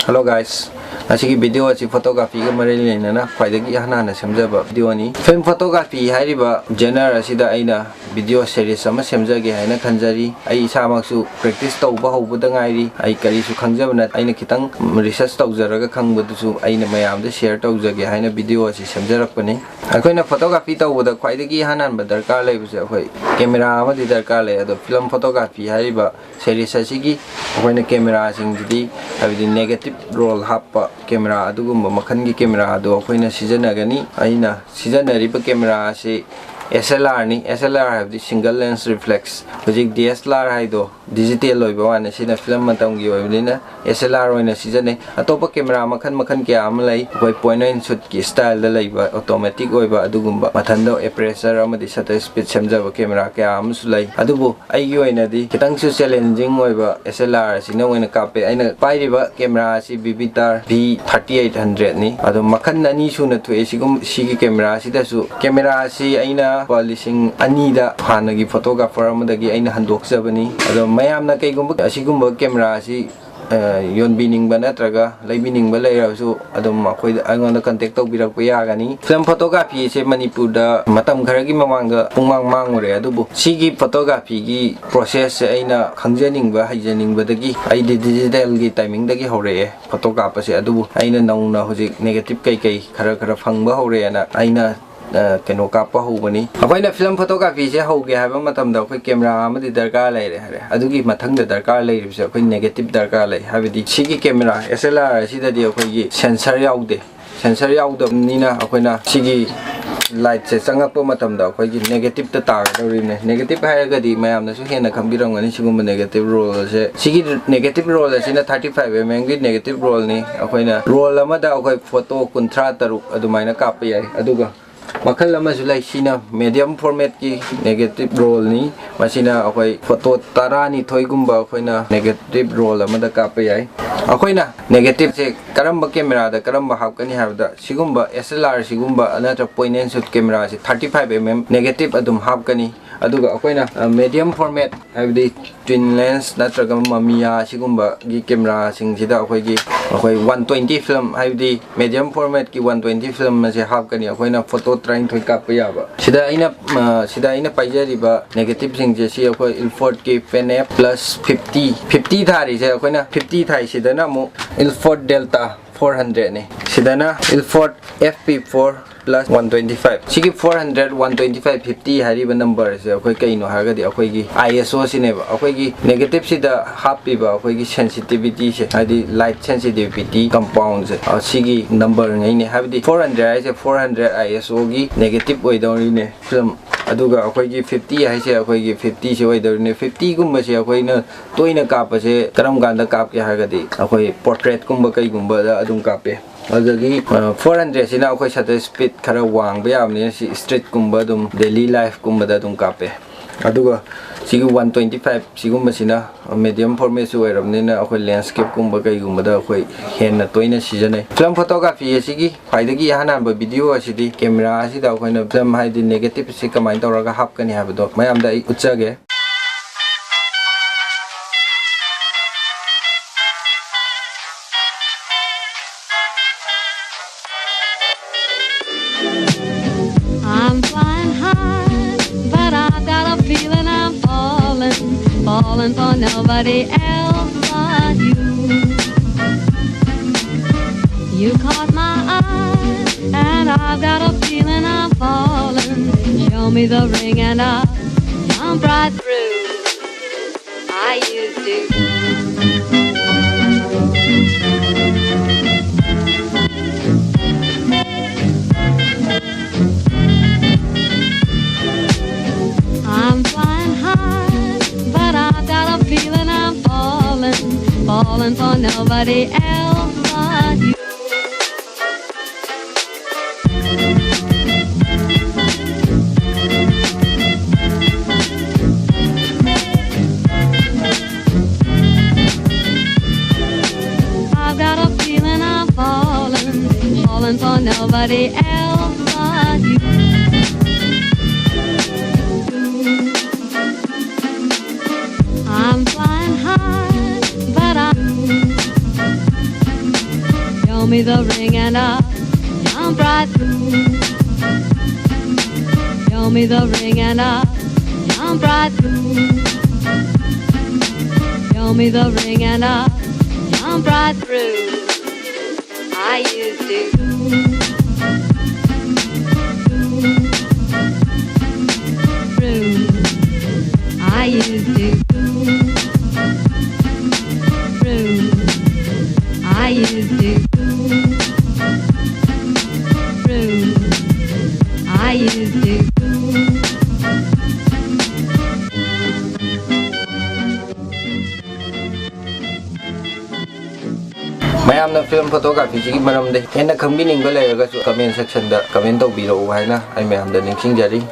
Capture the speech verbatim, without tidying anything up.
Hello guys, ꯉꯁꯤꯒꯤ video ꯑꯁꯤ photographyꯒ ꯃꯔꯤ ꯂꯩꯅꯅ ꯈ꯭ꯋꯥꯏꯗꯒꯤ ꯏꯍꯥꯟ ꯍꯥꯟꯅ ꯁꯦꯝꯖꯕ videoꯅꯤ꯫ Film photography ꯍꯥꯏꯔꯤꯕ genre ꯑꯁꯤꯗ ꯑꯩꯅ video series ꯑꯃ ꯁꯦꯝꯖꯒꯦ ꯍꯥꯏꯅ ꯈꯟꯖꯔꯤ꯫ ꯑꯩ ꯏꯁꯥꯃꯛꯁꯨ practice ꯇꯧꯕ ꯍꯧꯕꯗ ꯉꯥꯏꯔꯤ꯫ ꯑꯩ ꯀꯔꯤꯁꯨ ꯈꯪꯖꯕ ꯅꯠꯇꯦ꯫ ꯑꯩꯅ ꯈꯤꯇꯪ research ꯇꯧꯖꯔꯒ ꯈꯪꯕꯗꯨꯁꯨ ꯑꯩꯅ ꯃꯌꯥꯝꯗ share ꯇꯧꯖꯒꯦ ꯍꯥꯏꯅ video ꯑꯁꯤ ꯁꯦꯝꯖꯔꯛꯄꯅꯤ꯫ ꯑꯩꯈꯣꯏꯅ photography ꯇꯧꯕꯗ ꯈ꯭ꯋꯥꯏꯗꯒꯤ ꯏꯍꯥꯟ ꯍꯥꯟꯕ ꯗꯔꯀꯥꯔ ꯂꯩꯕꯁꯦ ꯑꯩꯈꯣꯏ camera ꯑꯃꯗꯤ ꯗꯔꯀꯥꯔ ꯂꯩ꯫ ꯑꯗꯣ film photography ꯍꯥꯏꯔꯤꯕ series ꯑꯁꯤꯒꯤ ꯑꯩꯈꯣꯏꯅ cameraꯁꯤꯡꯁꯤꯗꯤ, ꯍꯥꯏꯕꯗꯤ negative roll ꯍꯥꯞꯄ camera, ꯑꯗꯨꯒꯨꯝꯕ ꯃꯈꯜꯒꯤ camera ꯑꯗꯣ ꯑꯩꯈꯣꯏꯅ ꯁꯤꯖꯤꯟꯅꯒꯅꯤ꯫ ꯑꯩꯅ ꯁꯤꯖꯤꯟꯅꯔꯤꯕ camera ꯑꯁꯤ S L Rꯅꯤ꯫ S L R ꯍꯥꯏꯕꯗꯤ single lens reflex꯫ ꯍꯧꯖꯤꯛ D S L R ꯍꯥꯏꯗꯣ digital ꯑꯣꯏꯕ ꯋꯥꯅꯤ, ꯁꯤꯅ film ꯃꯇꯝꯒꯤ ꯑꯣꯏꯕꯅꯤꯅ S L R ꯑꯣꯏꯅ ꯁꯤꯖꯤꯟꯅꯩ꯫ ꯑꯇꯣꯞꯄ camera ꯃꯈꯜ ꯃꯈꯜ ꯀꯌꯥ ꯑꯃ ꯂꯩ꯫ ꯑꯩꯈꯣꯏ point and shootꯀꯤ styleꯗ ꯂꯩꯕ, automatic ꯑꯣꯏꯕ, ꯑꯗꯨꯒꯨꯝꯕ ꯃꯊꯟꯗ aperture ꯑꯃꯗꯤ shutter speed ꯁꯦꯝꯖꯕ camera ꯀꯌꯥ ꯑꯃꯁꯨ ꯂꯩ꯫ ꯑꯗꯨꯕꯨ ꯑꯩꯒꯤ ꯑꯣꯏꯅꯗꯤ ꯈꯤꯇꯪꯁꯨ challenging ꯑꯣꯏꯕ S L R ꯑꯁꯤꯅ ꯑꯣꯏꯅ ꯀꯥꯞꯄꯦ꯫ ꯑꯩꯅ ꯄꯥꯏꯔꯤꯕ camera ꯑꯁꯤ Vivitar V thirty eight hundredꯅꯤ꯫ ꯑꯗꯣ ꯃꯈꯜ ꯑꯅꯤ ꯁꯨꯅ ꯊꯣꯛꯑꯦ꯫ ꯁꯤꯒꯨꯝ-, ꯁꯤꯒꯤ camera ꯑꯁꯤꯗꯁꯨ, camera ꯑꯁꯤ ꯑꯩꯅ ꯂꯨꯄꯥ ꯂꯤꯁꯤꯡ ꯑꯅꯤꯗ ꯍꯥꯟꯅꯒꯤ photographer ꯑꯃꯗꯒꯤ ꯑꯩꯅ ꯍꯟꯗꯣꯛꯆꯕꯅꯤ꯫ ꯑꯗꯣ ꯃꯌꯥꯝꯅ ꯀꯩꯒꯨꯝꯕ ꯑꯁꯤꯒꯨꯝꯕ camera ꯑꯁꯤ, ꯑ, ꯌꯣꯟꯕꯤꯅꯤꯡꯕ ꯅꯠꯇ꯭ꯔꯒ ꯂꯩꯕꯤꯅꯤꯡꯕ ꯂꯩꯔꯕꯁꯨ ꯑꯗꯨꯝ ꯑꯩꯈꯣꯏꯗ, ꯑꯩꯉꯣꯟꯗ contact ꯇꯧꯕꯤꯔꯛꯄ ꯌꯥꯒꯅꯤ꯫ Film photography ꯑꯁꯦ ꯃꯅꯤꯄꯨꯔꯗ ꯃꯇꯝ ꯈꯔꯒꯤ ꯃꯃꯥꯡꯗ ꯄꯨꯡꯃꯥꯡ ꯃꯥꯡꯉꯨꯔꯦ, ꯑꯗꯨꯕꯨ ꯁꯤꯒꯤ photographyꯒꯤ processꯁꯦ ꯑꯩꯅ ꯈꯪꯖꯅꯤꯡꯕ, ꯍꯩꯖꯅꯤꯡꯕꯗꯒꯤ ꯑꯩꯗꯤ digitalꯒꯤ timingꯗꯒꯤ ꯍꯧꯔꯛꯑꯦ photo ꯀꯥꯞꯄꯁꯦ꯫ ꯑꯗꯨꯕꯨ ꯑꯩꯅ ꯅꯧꯅ ꯍꯧꯖꯤꯛ negative ꯀꯩꯀꯩ ꯈꯔ ꯈꯔ ꯐꯪꯕ ꯍꯧꯔꯦꯅ ꯑꯩꯅ, ꯑ, ꯀꯩꯅꯣ ꯀꯥꯞꯄ ꯍꯧꯕꯅꯤ꯫ ꯑꯩꯈꯣꯏꯅ film photographyꯁꯦ ꯍꯧꯒꯦ ꯍꯥꯏꯕ ꯃꯇꯝꯗ ꯑꯩꯈꯣꯏ camera ꯑꯃꯗꯤ ꯗꯔꯀꯥꯔ ꯂꯩꯔꯦ ꯍꯥꯏꯔꯦ꯫ ꯑꯗꯨꯒꯤ ꯃꯊꯪꯗ ꯗꯔꯀꯥꯔ ꯂꯩꯔꯤꯕꯁꯦ ꯑꯩꯈꯣꯏ negative ꯗꯔꯀꯥꯔ ꯂꯩ꯫ ꯍꯥꯏꯕꯗꯤ ꯁꯤꯒꯤ camera S L R ꯑꯁꯤꯗꯗꯤ ꯑꯩꯈꯣꯏꯒꯤ sensor ꯌꯥꯎꯗꯦ꯫ Sensor ꯌꯥꯎꯗꯕꯅꯤꯅ ꯑꯩꯈꯣꯏꯅ ꯁꯤꯒꯤ lightꯁꯦ ꯆꯪꯉꯛꯄ ꯃꯇꯝꯗ ꯑꯩꯈꯣꯏꯒꯤ negativeꯇ ꯇꯥꯒꯗꯧꯔꯤꯕꯅꯦ꯫ Negative ꯍꯥꯏꯔꯒꯗꯤ ꯃꯌꯥꯝꯅꯁꯨ ꯍꯦꯟꯅ ꯈꯪꯕꯤꯔꯝꯒꯅꯤ ꯁꯤꯒꯨꯝꯕ negative rollꯁꯦ꯫ ꯁꯤꯒꯤ negative rollꯁꯤꯅ thirty five mmꯒꯤ negative rollꯅꯤ꯫ ꯑꯩꯈꯣꯏꯅ roll ꯑꯃꯗ ꯑꯩꯈꯣꯏ photo ꯀꯨꯟꯊ꯭ꯔꯥ ꯇꯔꯨꯛ ꯑꯗꯨꯃꯥꯏꯅ ꯀꯥꯞꯄ ꯌꯥꯏ꯫ ꯑꯗꯨꯒ ꯃꯈꯜ ꯑꯃꯁꯨ ꯂꯩ꯫ ꯁꯤꯅ medium formatꯀꯤ negative rollꯅꯤ꯫ ꯃꯁꯤꯅ ꯑꯩꯈꯣꯏ photo ꯇꯔꯥꯅꯤꯊꯣꯏꯒꯨꯝꯕ ꯑꯩꯈꯣꯏꯅ negative roll ꯑꯃꯗ ꯀꯥꯞꯄ ꯌꯥꯏ꯫ ꯑꯩꯈꯣꯏꯅ negativeꯁꯦ ꯀꯔꯝꯕ cameraꯗ ꯀꯔꯝꯕ ꯍꯥꯞꯀꯅꯤ ꯍꯥꯏꯕꯗ, ꯁꯤꯒꯨꯝꯕ S L R ꯁꯤꯒꯨꯝꯕ ꯅꯠꯇ꯭ꯔꯒ point and shoot cameraꯁꯤ thirty five M M negative ꯑꯗꯨꯝ ꯍꯥꯞꯀꯅꯤ꯫ ꯑꯗꯨꯒ ꯑꯩꯈꯣꯏꯅ medium format, ꯍꯥꯏꯕꯗꯤ twin lens ꯅꯠꯇ꯭ꯔꯒ Mamiya ꯁꯤꯒꯨꯝꯕꯒꯤ cameraꯁꯤꯡꯁꯤꯗ ꯑꯩꯈꯣꯏꯒꯤ, ꯑꯩꯈꯣꯏ one twenty film, ꯍꯥꯏꯕꯗꯤ medium formatꯀꯤ one twenty film ꯑꯁꯦ ꯍꯥꯞꯀꯅꯤ꯫ ꯑꯩꯈꯣꯏꯅ photo ꯇꯔꯥꯅꯤꯊꯣꯏ ꯀꯥꯞꯄ ꯌꯥꯕ꯫ ꯁꯤꯗ ꯑꯩꯅ, ꯑ, ꯁꯤꯗ ꯑꯩꯅ ꯄꯥꯏꯖꯔꯤꯕ negativeꯁꯤꯡꯁꯦ, ꯁꯤ ꯑꯩꯈꯣꯏ Ilfordꯀꯤ Fan F plus fifty, fifty ꯊꯥꯔꯤꯁꯦ, ꯑꯩꯈꯣꯏꯅ fifty ꯊꯥꯏꯁꯤꯗꯅ ꯑꯃꯨꯛ Ilford Delta four hundredꯅꯤ꯫ ꯁꯤꯗꯅ Ilford F P four plus one twenty five꯫ ꯁꯤꯒꯤ four hundred, one twenty five, fifty ꯍꯥꯏꯔꯤꯕ numberꯁꯦ ꯑꯩꯈꯣꯏ ꯀꯩꯅꯣ ꯍꯥꯏꯔꯒꯗꯤ, ꯑꯩꯈꯣꯏꯒꯤ ISO ꯁꯤꯅꯦꯕ꯫ ꯑꯩꯈꯣꯏꯒꯤ negativeꯁꯤꯗ ꯍꯥꯞꯄꯤꯕ ꯑꯩꯈꯣꯏꯒꯤ sensitivityꯁꯦ, ꯍꯥꯏꯗꯤ light sensitivity compoundꯁꯦ, ꯑ, ꯁꯤꯒꯤ numberꯉꯩꯅꯦ꯫ ꯍꯥꯏꯕꯗꯤ four hundred ꯍꯥꯏꯁꯦ four hundred ISOꯒꯤ negative ꯑꯣꯏꯗꯧꯔꯤꯅꯦ film꯫ ꯑꯗꯨꯒ ꯑꯩꯈꯣꯏꯒꯤ fifty ꯍꯥꯏꯁꯦ ꯑꯩꯈꯣꯏꯒꯤ fiftyꯁꯦ ꯑꯣꯏꯗꯧꯔꯤꯅꯦ꯫ fiftyꯒꯨꯝꯕꯁꯦ ꯑꯩꯈꯣꯏꯅ ꯇꯣꯏꯅ ꯀꯥꯞꯄꯁꯦ ꯀꯔꯝ ꯀꯥꯟꯗ ꯀꯥꯞꯀꯦ ꯍꯥꯏꯔꯒꯗꯤ, ꯑꯩꯈꯣꯏ portraitꯀꯨꯝꯕ ꯀꯩꯒꯨꯝꯕꯗ ꯑꯗꯨꯝ ꯀꯥꯞꯄꯦ꯫ ꯑꯗꯨꯗꯒꯤ, ꯑ, four hundredꯁꯤꯅ ꯑꯩꯈꯣꯏ shutter speed ꯈꯔ ꯋꯥꯡꯕ ꯌꯥꯕꯅꯤꯅ, ꯁꯤ streetꯀꯨꯝꯕ, ꯑꯗꯨꯝ daily lifeꯀꯨꯝꯕꯗ ꯑꯗꯨꯝ ꯀꯥꯞꯄꯦ꯫ ꯑꯗꯨꯒ ꯁꯤꯒꯤ one twenty five ꯁꯤꯒꯨꯝꯕꯁꯤꯅ medium formatꯁꯨ ꯑꯣꯏꯔꯕꯅꯤꯅ, ꯑꯩꯈꯣꯏ landscapeꯀꯨꯝꯕ ꯀꯩꯒꯨꯝꯕꯗ ꯑꯩꯈꯣꯏ ꯍꯦꯟꯅ ꯇꯣꯏꯅ ꯁꯤꯖꯤꯟꯅꯩ꯫ Film photography ꯑꯁꯤꯒꯤ ꯈ꯭ꯋꯥꯏꯗꯒꯤ ꯑꯍꯥꯟ ꯍꯥꯟꯕ video ꯑꯁꯤꯗꯤ camera ꯑꯁꯤꯗ ꯑꯩꯈꯣꯏꯅ film, ꯍꯥꯏꯗꯤ negative ꯑꯁꯤ ꯀꯃꯥꯏꯅ ꯇꯧꯔꯒ ꯍꯥꯞꯀꯅꯤ ꯍꯥꯏꯕꯗꯣ ꯃꯌꯥꯝꯗ ꯑꯩ ꯎꯠꯆꯒꯦ꯫ I'm flying high, but I've got a feeling I'm falling, falling for nobody else but you. You caught my eye, and I've got a feeling I'm falling. Show me the ring and I'll jump right through. I used to. I'm flying high, but I've got a feeling I'm falling, falling for nobody else but you. I've got a feeling And for nobody else but you. I'm flying high, but I show me the ring and I'll jump right through. Show me the ring and I'll jump right through. Show me the ring and I'll jump right through. I used to. Room. I used to. Room. I used to. Room. I used to. ꯃꯌꯥꯝꯅ film ꯐꯣꯇꯣꯒ꯭ꯔꯥꯐꯤꯁꯤꯒꯤ ꯃꯔꯝꯗ ꯍꯦꯟꯅ ꯈꯪꯕꯤꯅꯤꯡꯕ ꯂꯩꯔꯒꯁꯨ ꯀꯃꯦꯟ ꯁꯦꯛꯁꯟꯗ ꯀꯃꯦꯟ ꯇꯧꯕꯤꯔꯛꯎ ꯍꯥꯏꯅ ꯑꯩ ꯃꯌꯥꯝꯗ ꯅꯤꯡꯁꯤꯡꯖꯔꯤ꯫